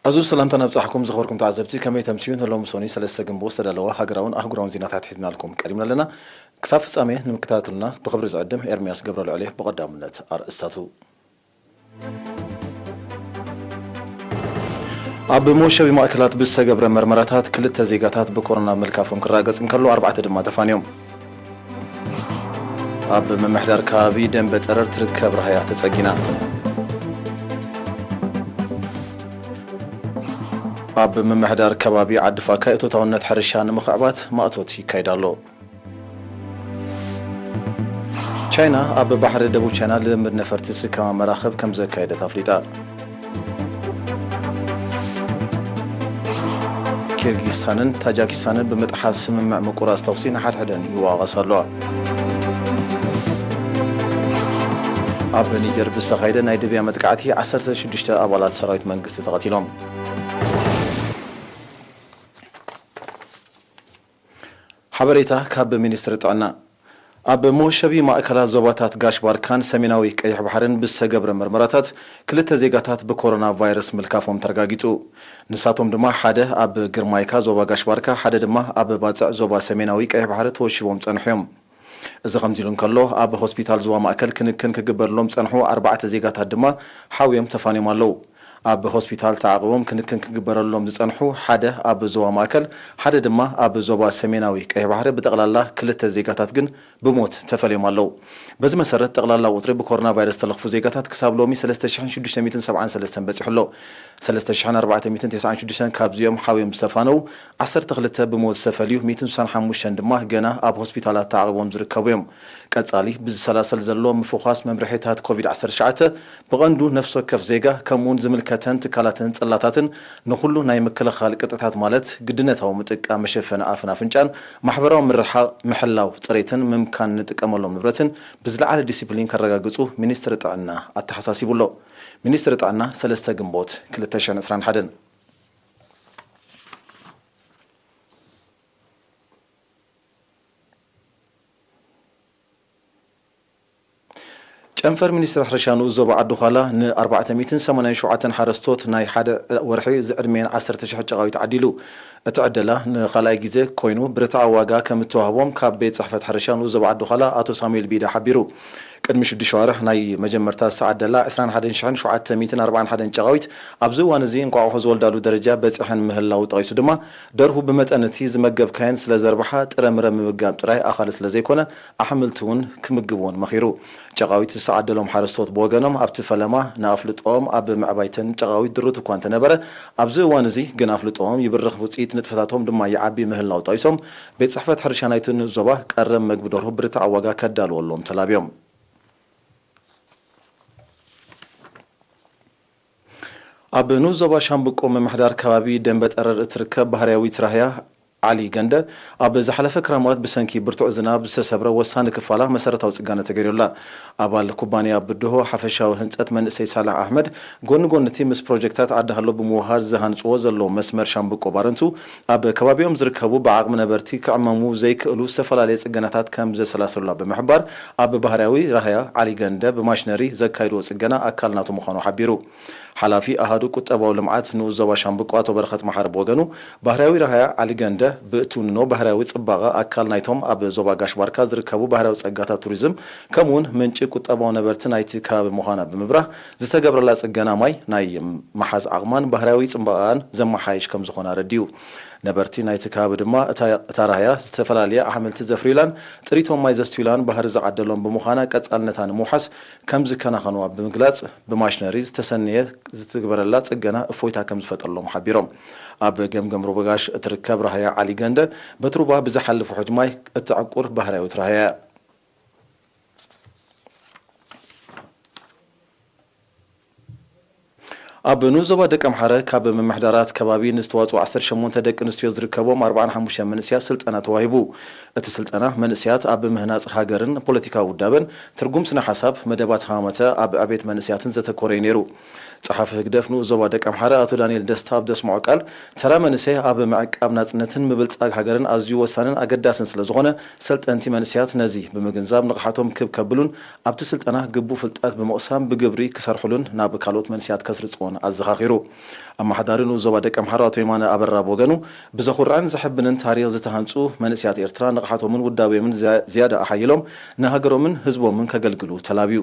ኣዙ ሰላምታ ነብጻሕኩም ዝኸበርኩም ተዓዘብቲ፣ ከመይ ተምስዩ? ንሎሚ ሶኒ ሰለስተ ግንቦት ዝተዳለዋ ሃገራውን ኣህጉራውን ዜናታት ሒዝናልኩም ቀሪብና ኣለና። ክሳብ ፍጻሜ ንምክታተሉና ብኽብሪ ዝዕድም ኤርምያስ ገብረ ልዑል እየ። ብቐዳምነት ኣርእስታቱ። ኣብ መወሸቢ ማእከላት ብዝተገብረ መርመራታት ክልተ ዜጋታት ብኮሮና ምልካፎም ክረጋገጽ እንከሎ፣ ኣርባዕተ ድማ ተፋንዮም። ኣብ ምምሕዳር ከባቢ ደንበ ጠረር ትርከብ ራህያ ተጸጊና። ኣብ ምምሕዳር ከባቢ ዓዲ ፋካ እቶታውነት ሕርሻ ንምኽዕባት ማእቶት ይካየድ ኣሎ። ቻይና ኣብ ባሕሪ ደቡብ ቻይና ልምምድ ነፈርቲ ዝስከማ መራኽብ ከም ዘካየደት ኣፍሊጣ። ኪርጊስታንን ታጃኪስታንን ብምጥሓስ ስምምዕ ምቁራጽ ተኹሲ ንሓድሕደን ይወቓቐሳ ኣለዋ። ኣብ ኒጀር ብዝተኻየደ ናይ ድብያ መጥቃዕቲ ዓሰርተ ሽዱሽተ ኣባላት ሰራዊት መንግስቲ ተቐቲሎም። ሓበሬታ ካብ ሚኒስትሪ ጥዕና። ኣብ መወሸቢ ማእከላት ዞባታት ጋሽ ባርካን ሰሜናዊ ቀይሕ ባሕርን ብዝተገብረ መርመራታት ክልተ ዜጋታት ብኮሮና ቫይረስ ምልካፎም ተረጋጊጹ። ንሳቶም ድማ ሓደ ኣብ ግርማይካ ዞባ ጋሽ ባርካ፣ ሓደ ድማ ኣብ ባጽዕ ዞባ ሰሜናዊ ቀይሕ ባሕሪ ተወሺቦም ጸንሑ እዮም። እዚ ከምዚ ኢሉ እንከሎ፣ ኣብ ሆስፒታል ዞባ ማእከል ክንክን ክግበረሎም ዝጸንሑ ኣርባዕተ ዜጋታት ድማ ሓውዮም ተፋንዮም ኣለዉ። ኣብ ሆስፒታል ተዓቒቦም ክንክን ክግበረሎም ዝጸንሑ ሓደ ኣብ ዞባ ማእከል፣ ሓደ ድማ ኣብ ዞባ ሰሜናዊ ቀይሕ ባሕሪ ብጠቕላላ ክልተ ዜጋታት ግን ብሞት ተፈልዮም ኣለዉ። በዚ መሰረት ጠቕላላ ቁጽሪ ብኮሮና ቫይረስ ዝተለኽፉ ዜጋታት ክሳብ ሎሚ ሰለስተ ሽሕን ሽዱሽተ ሚእትን ሰብዓን ሰለስተን በጺሑ ኣሎ። ሰለስተ ሽሕን ኣርባዕተ ሚእትን ተስዓን ሽዱሽተን ካብዚኦም ሓውዮም ዝተፋነዉ ዓሰርተ ክልተ ብሞት ዝተፈልዩ ሚእትን ስሳን ሓሙሽተን ድማ ገና ኣብ ሆስፒታላት ተዓቒቦም ዝርከቡ እዮም። ቀጻሊ ብዝሰላሰል ዘሎ ምፍዃስ መምርሒታት ኮቪድ ዓሰርተ ትሽዓተ ብቐንዱ ነፍሲ ወከፍ ዜጋ ከምኡውን ዝምልከተን ትካላትን ጽላታትን ንኹሉ ናይ ምክልኻል ቅጥዕታት ማለት ግድነታዊ ምጥቃም መሸፈኒ ኣፍን ኣፍንጫን፣ ማሕበራዊ ምርሓቕ፣ ምሕላው ጽሬትን ምምካን ንጥቀመሎም ንብረትን ብዝለዓለ ዲሲፕሊን ከረጋግጹ ሚኒስትሪ ጥዕና ኣተሓሳሲቡ ኣሎ። ሚኒስትሪ ጥዕና ሰለስተ ግንቦት ክልተ ሽሕን ዕስራን ሓደን። ጨንፈር ሚኒስትሪ ሕርሻ ንኡስ ዞባ ዓዲ ዃላ ንኣርባዕተ ሚእትን ሰማንያን ሸውዓተን ሓረስቶት ናይ ሓደ ወርሒ ዝዕድሜን ዓሰርተ ሽሕ ጨቓዊት ዓዲሉ። እቲ ዕደላ ንኻልኣይ ግዜ ኮይኑ ብርትዓዊ ዋጋ ከም እተዋህቦም ካብ ቤት ጽሕፈት ሕርሻ ንኡስ ዞባ ዓዲ ዃላ ኣቶ ሳሙኤል ቢዳ ሓቢሩ። ቅድሚ ሽዱሽተ ኣዋርሕ ናይ መጀመርታ ዝተዓደላ ዕስራን ሓደን ሽሕን ሸውዓተ ሚእትን ኣርባዓን ሓደን ጨቓዊት ኣብዚ እዋን እዚ እንቋቑሖ ዝወልዳሉ ደረጃ በጺሐን ምህላው ጠቒሱ ድማ፣ ደርሁ ብመጠን እቲ ዝመገብካየን ስለ ዘርብሓ ጥረምረ ምምጋብ ጥራይ ኣኻሊ ስለ ዘይኮነ ኣሕምልቲ እውን ክምግብወን መኺሩ። ጨቓዊት ዝተዓደሎም ሓረስቶት ብወገኖም ኣብቲ ፈለማ ንኣፍልጦኦም ኣብ ምዕባይተን ጨቓዊት ድሩት እኳ እንተነበረ፣ ኣብዚ እዋን እዚ ግን ኣፍልጦኦም ይብርኽ፣ ውፅኢት ንጥፈታቶም ድማ ይዓቢ ምህላው ጠቒሶም፣ ቤት ጽሕፈት ሕርሻ ናይቲ ንኡስ ዞባ ቀረብ መግቢ ደርሁ ብርትዓዊ ዋጋ ከዳልወሎም ተላብዮም። ኣብ ንኡስ ዞባ ሻምብቆ ምምሕዳር ከባቢ ደንበ ጠረር እትርከብ ባህርያዊት ራህያ ዓሊ ገንደ ኣብ ዝሓለፈ ክራማት ብሰንኪ ብርቱዕ ዝናብ ዝተሰብረ ወሳኒ ክፋላ መሰረታዊ ጽገና ተገይሩላ። ኣባል ኩባንያ ብድሆ ሓፈሻዊ ህንጸት መንእሰይ ሳላሕ ኣሕመድ ጎኒ ጎኒ እቲ ምስ ፕሮጀክታት ዓዲ ሃሎ ብምውሃድ ዝሃንጽዎ ዘለዉ መስመር ሻምብቆ ባረንቱ ኣብ ከባቢኦም ዝርከቡ ብዓቕሚ ነበርቲ ክዕመሙ ዘይክእሉ ዝተፈላለየ ጽገናታት ከም ዘሰላሰሉላ ብምሕባር ኣብ ባህርያዊ ራህያ ዓሊ ገንደ ብማሽነሪ ዘካይድዎ ጽገና ኣካል ናቱ ምዃኑ ሓቢሩ። ሓላፊ ኣሃዱ ቁጠባዊ ልምዓት ንኡስ ዞባ ሻምብቆ ኣቶ በረኸት መሓሪ ብወገኑ፣ ባህርያዊ ራህያ ዓሊ ገንደ ብእትውንኖ ባህርያዊ ጽባቐ ኣካል ናይቶም ኣብ ዞባ ጋሽ ባርካ ዝርከቡ ባህርያዊ ጸጋታት ቱሪዝም ከምኡውን ምንጪ ቁጠባዊ ነበርቲ ናይቲ ከባቢ ምዃና ብምብራህ፣ ዝተገብረላ ጽገና ማይ ናይ ምሓዝ ዓቕማን ባህርያዊ ጽባቐኣን ዘመሓይሽ ከም ዝኾነ ኣረዲኡ። ነበርቲ ናይቲ ከባቢ ድማ እታ እታ ራህያ ዝተፈላለየ ኣሕምልቲ ዘፍርዩላን ጥሪቶም ማይ ዘስትዩላን ባህሪ ዝዓደሎም ብምዃና ቀጻልነታ ንምውሓስ ከም ዝከናኸንዋ ብምግላጽ፣ ብማሽነሪ ዝተሰነየ ዝትግበረላ ጽገና እፎይታ ከም ዝፈጠረሎም ሓቢሮም። ኣብ ገምገም ሩባ ጋሽ እትርከብ ራህያ ዓሊ ገንደ በቲ ሩባ ብዝሓልፍ ውሕጅ ማይ እትዕቁር ባህርያዊት ራህያ እያ። ኣብ ንኡስ ዞባ ደቀምሓረ ካብ ምምሕዳራት ከባቢ ንዝተዋፅኡ ዓሰርተ ሸሞንተ ደቂ ኣንስትዮ ዝርከቦም ኣርባዓን ሓሙሽተን መንእሰያት ስልጠና ተዋሂቡ። እቲ ስልጠና መንእሰያት ኣብ ምህናፅ ሃገርን ፖለቲካዊ ውዳበን፣ ትርጉም ስነ ሓሳብ፣ መደባት ሃማመተ ኣብ ዕቤት መንእሰያትን ዘተኮረ እዩ ነይሩ። ጸሓፊ ህግደፍ ንኡስ ዞባ ደቀምሓረ ኣቶ ዳንኤል ደስታ ኣብ ዘስምዖ ቃል፣ ተራ መንእሰይ ኣብ ምዕቃብ ናጽነትን ምብልጻግ ሃገርን ኣዝዩ ወሳንን ኣገዳስን ስለ ዝኾነ፣ ሰልጠንቲ መንእሰያት ነዚ ብምግንዛብ ንቕሓቶም ክብ ከብሉን ኣብቲ ስልጠና ግቡእ ፍልጠት ብምቕሳም ብግብሪ ክሰርሕሉን ናብ ካልኦት መንእሰያት ከስርጽዎን ኣዘኻኺሩ። ኣመሓዳሪ ንኡስ ዞባ ደቀምሓረ ኣቶ የማነ ኣበራ ብወገኑ፣ ብዘኹርዕን ዘሐብንን ታሪኽ ዝተሃንጹ መንእሰያት ኤርትራ ንቕሓቶምን ውዳቤኦምን ዝያ-፣ ዝያዳ ኣሓይሎም ንሃገሮምን ህዝቦምን ከገልግሉ ተላብዩ።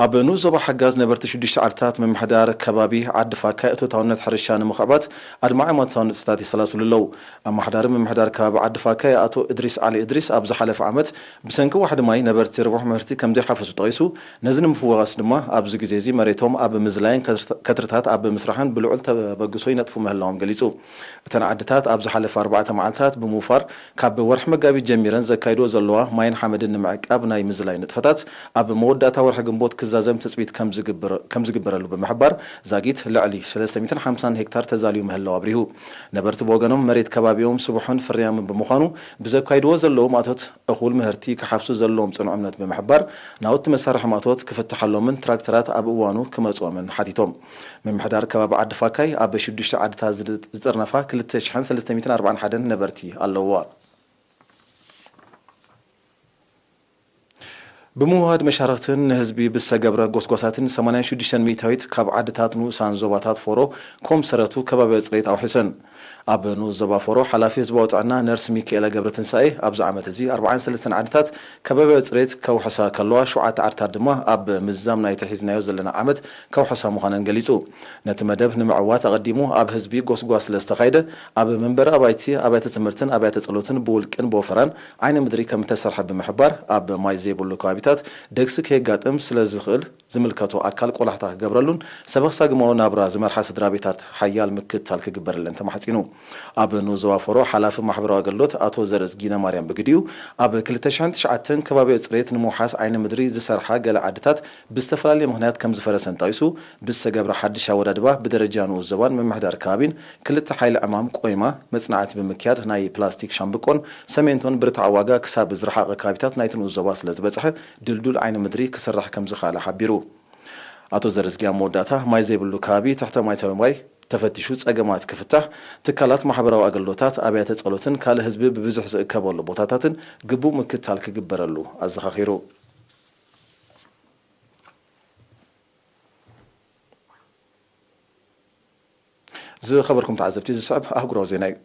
ኣብ ንኡስ ዞባ ሓጋዝ ነበርቲ ሽዱሽተ ዓድታት ምምሕዳር ከባቢ ዓዲ ፋካይ እቶታውነት ሕርሻ ንምኽዕባት ኣድማዒ ማታዊ ንጥፈታት የሰላስሉ ኣለዉ። ኣመሓዳሪ ምምሕዳር ከባቢ ዓዲ ፋካይ ኣቶ እድሪስ ዓሊ እድሪስ፣ ኣብ ዝሓለፈ ዓመት ብሰንኪ ዋሕዲ ማይ ነበርቲ ርቡሕ ምህርቲ ከም ዘይሓፈሱ ጠቒሱ፣ ነዚ ንምፍዋስ ድማ ኣብዚ ግዜ እዚ መሬቶም ኣብ ምዝላይን ከትርታ-፣ ከትርታት ኣብ ምስራሕን ብልዑል ተበግሶ ይነጥፉ ምህላዎም ገሊጹ። እተን ዓድታት ኣብ ዝሓለፈ ኣርባዕተ መዓልታት ብምውፋር፣ ካብ ወርሒ መጋቢት ጀሚረን ዘካይድዎ ዘለዋ ማይን ሓመድን ንምዕቃብ ናይ ምዝላይ ንጥፈታት ኣብ መወዳእታ ወርሒ ግንቦት ክዛዘም ትጽቢት ከም ዝግብር-፣ ከም ዝግበረሉ ብምሕባር፣ ዛጊት ልዕሊ ሰለስተ ሚእትን ሓምሳን ሄክታር ተዛልዩ ምህላው ኣብሪሁ። ነበርቲ ብወገኖም፣ መሬት ከባቢኦም ስቡሕን ፍርያምን ብምዃኑ፣ ብዘካይድዎ ዘለዉ ማእቶት እኹል ምህርቲ ክሓፍሱ ዘለዎም ጽኑዕ እምነት ብምሕባር፣ ናውቲ መሳርሒ ማእቶት ክፍትሓሎምን ትራክተራት ኣብ እዋኑ ክመጽኦምን ሓቲቶም። ምምሕዳር ከባቢ ዓዲ ፋካይ፣ ኣብ ሽዱሽተ ዓድታት ዝድ-፣ ዝጥርነፋ ክልተ ሽሕን ሰለስተ ሚእትን ኣርባዓን ሓደን ነበርቲ ኣለውዋ። ብምውሃድ መሻርኽትን ንህዝቢ ብዝተገብረ ጎስጓሳትን ሰማንያን ሽዱሽተን ሚእታዊት ካብ ዓድታት ንኡሳን ዞባታት ፎሮ ኮምሰረቱ ከባብያዊ ጽሬት ኣውሒሰን። ኣብ ንኡስ ዞባ ፎሮ ሓላፊ ህዝባዊ ጥዕና ነርስ ሚካኤለ ገብረትንሳኤ፣ ኣብዚ ዓመት እዚ ኣርባዓን ሰለስተን ዓድታት ከባብያዊ ጽሬት ከውሕሳ ከለዋ፣ ሸውዓተ ዓድታት ድማ ኣብ ምዝዛም ናይቲ ሒዝናዮ ዘለና ዓመት ከውሕሳ ምዃነን ገሊጹ። ነቲ መደብ ንምዕዋት ኣቐዲሙ ኣብ ህዝቢ ጎስጓስ ስለ ዝተኻየደ፣ ኣብ መንበሪ ኣባይቲ፣ ኣብያተ ትምህርትን ኣብያተ ጸሎትን ብውልቅን ብወፈራን ዓይኒ ምድሪ ከም እተሰርሐ ብምሕባር፣ ኣብ ማይ ዘይብሉ ከባቢታት ደግሲ ከየጋጥም ስለ ዝኽእል፣ ዝምልከቶ ኣካል ቆላሕታ ክገብረሉን ሰበኽሳግማዊ ናብራ ዝመርሓ ስድራ ቤታት ሓያል ምክትታል ክግበረለን ተማሕጺኑ። ኣብ ንኡስ ዞባ ፎሮ ሓላፊ ማሕበራዊ ኣገልግሎት ኣቶ ዘርእዝጊ ነማርያም ብግዲኡ፣ ኣብ ክልተ ሽሕን ትሽዓተን ከባብያዊ ጽሬት ንምውሓስ ዓይኒ ምድሪ ዝሰርሓ ገለ ዓድታት ብዝተፈላለየ ምኽንያት ከም ዝፈረሰን ጠቒሱ፣ ብዝተገብረ ሓድሽ ኣወዳድባ ብደረጃ ንኡስ ዞባን ምምሕዳር ከባቢን ክልተ ሓይሊ ዕማም ቆይማ መጽናዕቲ ብምክያድ፣ ናይ ፕላስቲክ ሻምብቆን ሰሜንቶን ብርታዕ ዋጋ ክሳብ ዝረሓቐ ከባቢታት ናይቲ ንኡስ ዞባ ስለ ዝበጽሐ፣ ድልዱል ዓይኒ ምድሪ ክስራሕ ከም ዝኸኣለ ሓቢሩ። ኣቶ ዘርዝጊ ኣብ መወዳእታ፣ ማይ ዘይብሉ ከባቢ ትሕተ ማይታዊ ማይ ተፈቲሹ ጸገማት ክፍታሕ፣ ትካላት ማሕበራዊ ኣገልግሎታት፣ ኣብያተ ጸሎትን ካልእ ህዝቢ ብብዝሒ ዝእከበሉ ቦታታትን ግቡእ ምክትታል ክግበረሉ ኣዘኻኺሩ። ዝኸበርኩም ተዓዘብቲ፣ ዝስዕብ ኣህጉራዊ ዜና እዩ።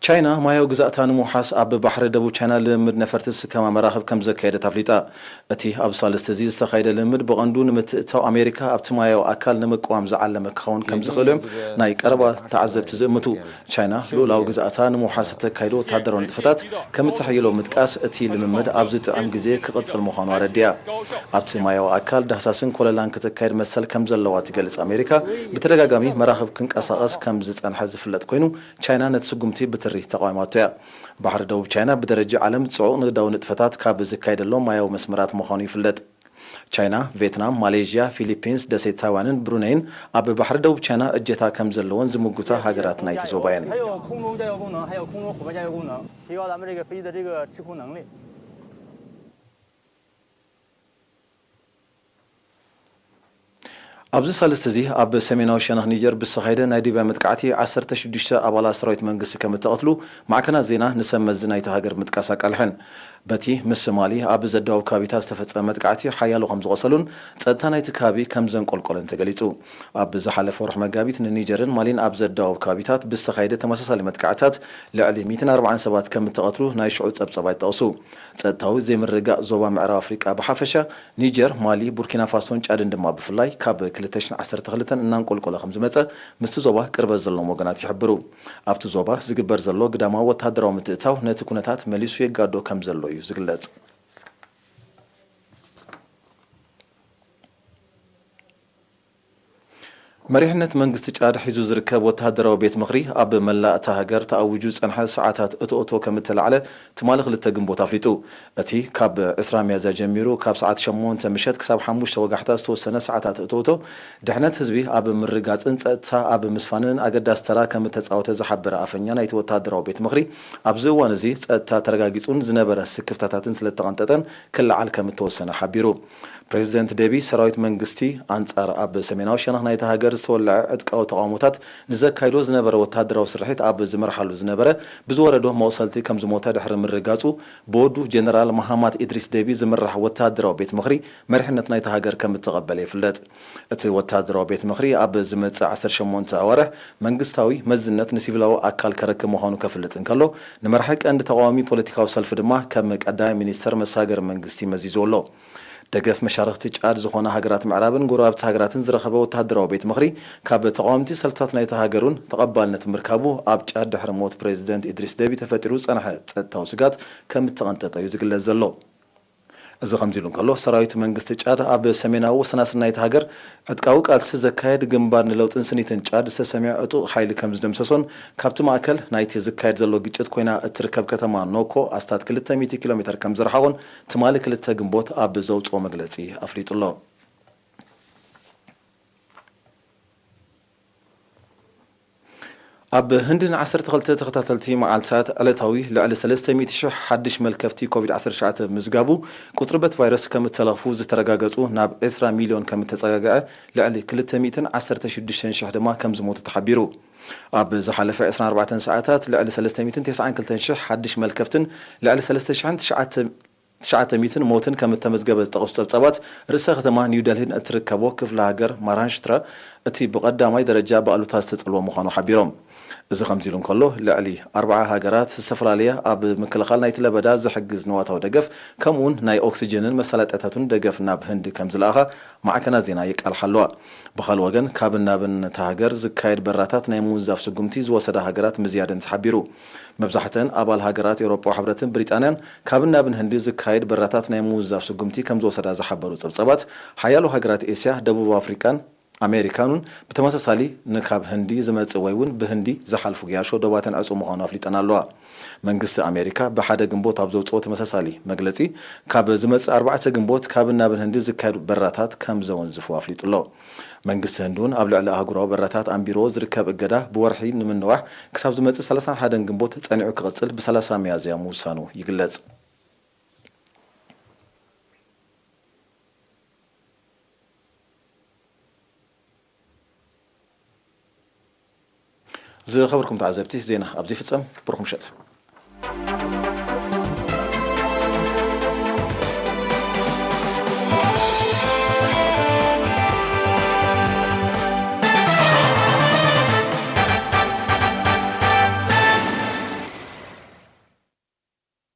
ቻይና ማያዊ ግዛእታ ንምውሓስ ኣብ ባሕሪ ደቡብ ቻይና ልምምድ ነፈርቲ ዝስከማ መራኽብ ከም ዘካየደት ኣፍሊጣ። እቲ ኣብ ሳልስቲ እዚ ዝተኻየደ ልምምድ ብቐንዱ ንምትእትታው ኣሜሪካ ኣብቲ ማያዊ ኣካል ንምቅዋም ዝዓለመ ክኸውን ከም ዝኽእል እዮም ናይ ቀረባ ተዓዘብቲ ዝእምቱ። ቻይና ልኡላዊ ግዛእታ ንምውሓስ እተካይዶ ወተሃደራዊ ንጥፈታት ከም እተሐይሎ ምጥቃስ፣ እቲ ልምምድ ኣብ ዝጥዕም ግዜ ክቕጽል ምዃኑ ኣረዲኣ። ኣብቲ ማያዊ ኣካል ዳህሳስን ኮለላን ክተካየድ መሰል ከም ዘለዋ ትገልጽ ኣሜሪካ፣ ብተደጋጋሚ መራኽብ ክንቀሳቐስ ከም ዝጸንሐ ዝፍለጥ ኮይኑ፣ ቻይና ነቲ ስጉምቲ ብትሪ ተቓዊማቶ እያ። ባሕሪ ደቡብ ቻይና ብደረጃ ዓለም ጽዑቕ ንግዳዊ ንጥፈታት ካብ ዝካየደሎም ማያዊ መስመራት ምዃኑ ይፍለጥ። ቻይና፣ ቬትናም፣ ማሌዥያ፣ ፊሊፒንስ፣ ደሴት ታይዋንን ብሩነይን ኣብ ባሕሪ ደቡብ ቻይና እጀታ ከም ዘለወን ዝምጉታ ሃገራት ናይቲ ዞባ እየን። 还有空中加油功能，还有空中火炮加油功能，提高咱们这个飞机的这个制空能力。 ኣብዚ ሳልስቲ እዚ ኣብ ሰሜናዊ ሸነኽ ኒጀር ብዝተኻየደ ናይ ሊብያ መጥቃዕቲ ዓሰርተ ሽዱሽተ ኣባላት ሰራዊት መንግስቲ ከም እተቐትሉ ማዕከናት ዜና ንሰብ መዚ ናይቲ ሃገር ምጥቃስ ኣቃልሐን። በቲ ምስ ማሊ ኣብ ዘዳወብ ከባቢታት ዝተፈጸመ መጥቃዕቲ ሓያሎ ከም ዝቖሰሉን ጸጥታ ናይቲ ከባቢ ከም ዘንቆልቆለን ተገሊጹ። ኣብ ዝሓለፈ ወርሒ መጋቢት ንኒጀርን ማሊን ኣብ ዘዳወብ ከባቢታት ብዝተኻየደ ተመሳሳሊ መጥቃዕትታት ልዕሊ ሚእትን ኣርባዓን ሰባት ከም እተቐትሉ ናይ ሽዑ ጸብጸባ ይጠቕሱ። ጸጥታዊ ዘይምርግጋእ ዞባ ምዕራብ ኣፍሪቃ ብሓፈሻ፣ ኒጀር፣ ማሊ፣ ቡርኪና ፋሶን ጫድን ድማ ብፍላይ ካብ ክልተ ሽሕን ዓሰርተ ክልተን እናንቆልቆለ ከም ዝመጸ ምስቲ ዞባ ቅርበት ዘለዎም ወገናት ይሕብሩ። ኣብቲ ዞባ ዝግበር ዘሎ ግዳማዊ ወተሃደራዊ ምትእትታው ነቲ ኩነታት መሊሱ የጋዶ ከም ዘሎ እዩ ዝግለጽ። መሪሕነት መንግስቲ ጫድ ሒዙ ዝርከብ ወተሃደራዊ ቤት ምኽሪ ኣብ መላእ እታ ሃገር ተኣዊጁ ዝጸንሐ ሰዓታት እቶ እቶ ከም እተላዕለ ትማሊ ክልተ ግንቦት ኣፍሊጡ። እቲ ካብ ዕስራ ሚያዝያ ጀሚሩ ካብ ሰዓት ሸሞንተ ምሸት ክሳብ ሓሙሽተ ወጋሕታ ዝተወሰነ ሰዓታት እቶ እቶ ድሕነት ህዝቢ ኣብ ምርጋጽን ጸጥታ ኣብ ምስፋንን ኣገዳሲ ተራ ከም እተጻወተ ዝሓበረ ኣፈኛ ናይቲ ወተሃደራዊ ቤት ምኽሪ፣ ኣብዚ እዋን እዚ ጸጥታ ተረጋጊጹን ዝነበረ ስክፍታታትን ስለ እተቐንጠጠን ክለዓል ከም እተወሰነ ሓቢሩ። ፕሬዚደንት ደቢ፣ ሰራዊት መንግስቲ ኣንጻር ኣብ ሰሜናዊ ሸነኽ ናይታ ሃገር ዝተወለዐ ዕጥቃዊ ተቓውሞታት ንዘካይዶ ዝነበረ ወታደራዊ ስርሒት ኣብ ዝመርሓሉ ዝነበረ ብዝወረዶ መቑሰልቲ ከም ዝሞተ ድሕሪ ምርጋጹ፣ ብወዱ ጀነራል መሃማት ኢድሪስ ደቢ ዝምራሕ ወታደራዊ ቤት ምኽሪ መሪሕነት ናይታ ሃገር ከም እተቐበለ ይፍለጥ። እቲ ወታደራዊ ቤት ምኽሪ ኣብ ዝመጽእ ዓሰርተ ሸሞንተ ኣዋርሕ መንግስታዊ መዝነት ንሲቪላዊ ኣካል ከረክብ ምዃኑ ከፍልጥ እንከሎ፣ ንመራሒ ቀንዲ ተቓዋሚ ፖለቲካዊ ሰልፊ ድማ ከም ቀዳማይ ሚኒስተር መሳገሪ መንግስቲ መዚዝዎ ኣሎ። ደገፍ መሻርኽቲ ጫድ ዝኾና ሃገራት ምዕራብን ጎረባብቲ ሃገራትን ዝረኸበ ወታደራዊ ቤት ምኽሪ፣ ካብ ተቓወምቲ ሰልፍታት ናይታ ሃገር እውን ተቐባልነት ምርካቡ፣ ኣብ ጫድ ድሕሪ ሞት ፕሬዚደንት ኢድሪስ ደቢ ተፈጢሩ ዝጸንሐ ጸጥታዊ ስጋት ከም እተቐንጠጠ እዩ ዝግለጽ ዘሎ። እዚ ከምዚ ኢሉ እንከሎ፣ ሰራዊት መንግስቲ ጫድ ኣብ ሰሜናዊ ወሰናስን ናይታ ሃገር ዕጥቃዊ ቃልሲ ዘካየድ ግንባር ንለውጥን ስኒትን ጫድ ዝተሰምዐ ዕጡቕ ሓይሊ ከም ዝደምሰሶን፣ ካብቲ ማእከል ናይቲ ዝካየድ ዘሎ ግጭት ኮይና እትርከብ ከተማ ኖኮ ኣስታት ክልተ ሚእቲ ኪሎ ሜተር ከም ዝረሓቖን ትማሊ ክልተ ግንቦት ኣብ ዘውጽኦ መግለጺ ኣፍሊጡ ኣሎ። ኣብ ህንዲ ንዓሰርተ ክልተ ተኸታተልቲ መዓልታት ዕለታዊ ልዕሊ ሰለስተ ሚእቲ ሽሕ ሓድሽ መልከፍቲ ኮቪድ ዓሰርተ ትሽዓተ ምዝጋቡ፣ ቁጽሪ በት ቫይረስ ከም እተለኽፉ ዝተረጋገጹ ናብ ዕስራ ሚልዮን ከም እተጸጋግዐ፣ ልዕሊ ክልተ ሚእትን ዓሰርተ ሽዱሽተን ሽሕ ድማ ከም ዝሞቱ ተሓቢሩ። ኣብ ዝሓለፈ ዕስራን ኣርባዕተን ሰዓታት ልዕሊ ሰለስተ ሚእትን ተስዓን ክልተን ሽሕ ሓድሽ መልከፍትን ልዕሊ ሰለስተ ሽሕን ትሽዓተ ትሽዓተ ሚእትን ሞትን ከም እተመዝገበ ዝጠቐሱ ጸብጻባት፣ ርእሰ ከተማ ኒው ደልሂን እትርከቦ ክፍለ ሃገር ማራንሽትራ እቲ ብቐዳማይ ደረጃ ብኣሉታ ዝተጸልወ ምዃኑ ሓቢሮም። እዚ ከምዚ ኢሉ እንከሎ፣ ልዕሊ ኣርብዓ ሃገራት ዝተፈላለያ ኣብ ምክልኻል ናይቲ ለበዳ ዝሕግዝ ንዋታዊ ደገፍ፣ ከምኡውን ናይ ኦክሲጅንን መሳለጥያታቱን ደገፍ ናብ ህንዲ ከም ዝለኣኻ ማዕከናት ዜና የቃልሓ ኣለዋ። ብኻልእ ወገን፣ ካብን ናብን እታ ሃገር ዝካየድ በራታት ናይ ምውንዛፍ ስጉምቲ ዝወሰዳ ሃገራት ምዝያደን ተሓቢሩ። መብዛሕተን ኣባል ሃገራት ኤውሮጳዊ ሕብረትን ብሪጣንያን፣ ካብን ናብን ህንዲ ዝካየድ በራታት ናይ ምውንዛፍ ስጉምቲ ከም ዝወሰዳ ዝሓበሩ ጸብጻባት፣ ሓያሎ ሃገራት ኤስያ፣ ደቡብ ኣፍሪቃን ኣሜሪካን እውን ብተመሳሳሊ ንካብ ህንዲ ዝመጽእ ወይ እውን ብህንዲ ዝሓልፉ ገያሾ ዶባተን ዕጹው ምዃኑ ኣፍሊጠን ኣለዋ። መንግስቲ ኣሜሪካ ብሓደ ግንቦት ኣብ ዘውጽኦ ተመሳሳሊ መግለጺ፣ ካብ ዝመጽእ ኣርባዕተ ግንቦት ካብን ናብን ህንዲ ዝካየዱ በራታት ከም ዘወንዝፉ ኣፍሊጡ ኣሎ። መንግስቲ ህንዲ እውን ኣብ ልዕሊ ኣህጉራዊ በራታት ኣንቢርዎ ዝርከብ እገዳ ብወርሒ ንምንዋሕ ክሳብ ዝመጽእ ሰላሳን ሓደን ግንቦት ጸኒዑ ክቕጽል ብሰላሳ ሚያዝያ ምውሳኑ ይግለጽ። ዝኸበርኩም ተዓዘብቲ፣ ዜና ኣብዚ ይፍጸም። ብሩኽ ምሸት።